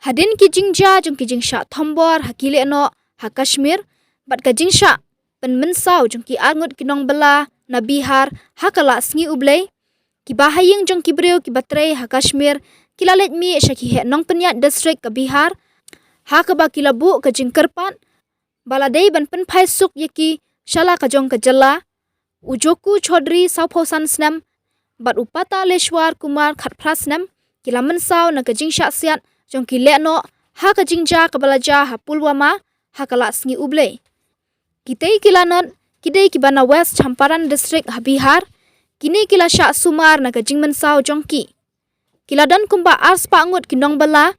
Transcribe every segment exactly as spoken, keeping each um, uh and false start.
Hadien ki jingjia jong ki jingshah thombor ha ki lehnoh ha Kashmir bad ka jingshah pynmynsaw jong ki arngut ki nongbylla na Bihar ha ka la sngi U Blei, ki bahaïing jong ki briew ki batrei ha Kashmir ki la leit mih sha ki heh nongpynïaid district ka Bihar, ha kaba ki la buh ka jingkyrpad ba la dei ban pynphai suk ïa ki sha la ka jong ka jylla. U Jokhu Chaudhary, sawphew san snem, bad u Pataleshwar Kumar, khatphra snem, ki la mynsaw na ka jingshah siat jong ki lehnoh ha ka jingjia kaba la jia ha Pulwama ha ka la sngi U Blei. Kitei ki lanot ki dei kiba na West Champaran District ha Bihar. Kine ki la shah sumar na ka jingmynsaw jong ki. Ki la don kumba arspah ngut ki nongbylla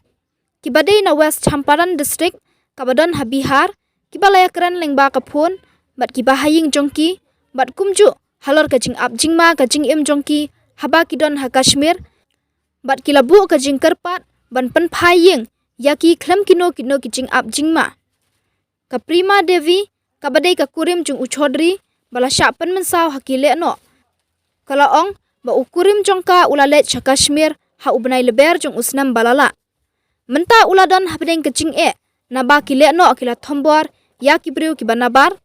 kiba dei na West Champaran District kaba don ha Bihar, kiba la ïakren lyngba ka phone bad ki bahaïing jong ki, bad kumjuh halor ka jingap jingma ka jingim jong ki haba ki don ha Kashmir, bad ki la buh ka jingkyrpad ban pynphai ïing ïa ki khlem kino kino ki jingap jingma. Ka Prima Devi, kaba dei ka kurim jong u Chaudhary ba la shah pynmynsaw ha ki lehnoh, ka la ong ba u kurim jong ka u la leit sha Kashmir ha u bnai Lber jong u snem ba la lah. Mynta u la don hapdeng ka jingeh naba ki lehnoh ki la thombor ïa ki briew kiba nabar.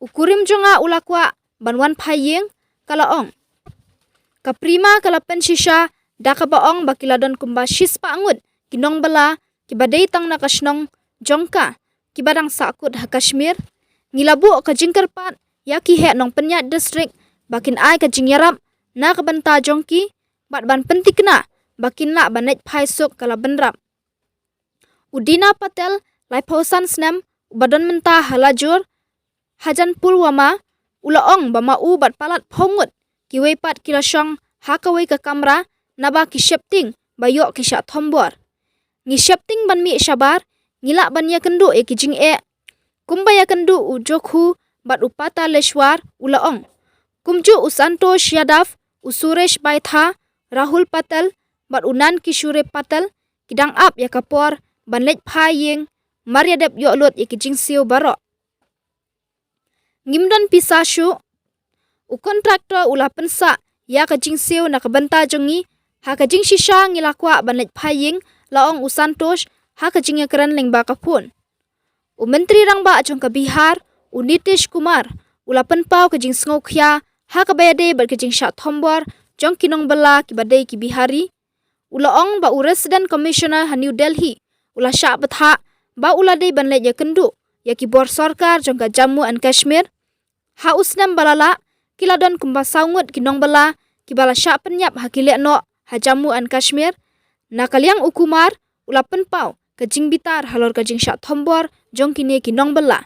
U kurim jong nga u la kwah ban wan phai ïing, ka la ong. Ka Prima ka la pynshisha da kaba ong ba ki la don kumba shispah ngut ki nongbylla kiba dei tang na ka shnong jong ka, kiba dang sahkut ha Kashmir. Ngi la buh ka jingkyrpad ïa ki heh nongpynïaid district ba kin ai ka jingïarap na ka bynta jong ki bad ban pynthikna ba kin lah ban leit phai suk, ka la bynrap. U Dina Patel, laiphew san snem, uba don mynta ha Lajur, hajan Pulwama, u la ong ba ma u bad palat phew ngut kiwei pat ki la shong ha kawei ka kamra naba ki sheptieng ba ïoh ki shah thombor. Ngi sheptieng ban mih shabar, ngi lah ban ïakynduh ïa ki jingeh kumba ïakynduh u Jokhu bad u Pataleshwar, u la ong. Kumjuh u Santosh Yadav, u Suresh Baitha, Rahul Patel bad u Nand Kishore Patel ki dang ap ïa ka por ban leit phai ïing mar ïa dep ïoh lut ïa ki jingsiew baroh. Ngim don pisa shuh. U kontraktor u la pynsah ïa ka jingsiew na ka bynta jong ngi. Ha ka jingshisha ngi la kwah ban leit phai ïing, la ong u Santosh ha ka jingïakren lyngba ka phone. U Myntri Rangbah jong ka Bihar, u Nitish Kumar, u la pynpaw ka jingsngewkhia ha kaba ïadei bad ka jingshah thombor jong ki nongbylla kiba dei ki Bihari. U la ong ba u Resident Commissioner ha New Delhi u la shah bthah ba u la dei ban leit ïakynduh ïa ki bor sorkar jong ka Jammu and Kashmir. Ha u snem ba la lah, ki la don kumba saw ngut ki nongbylla kiba la shah pynïap ha ki lehnoh ha Jammu and Kashmir. Na ka liang u Kumar u la pynpaw ka jingbitar halor ka jingshah thombor jong kine ki nongbylla.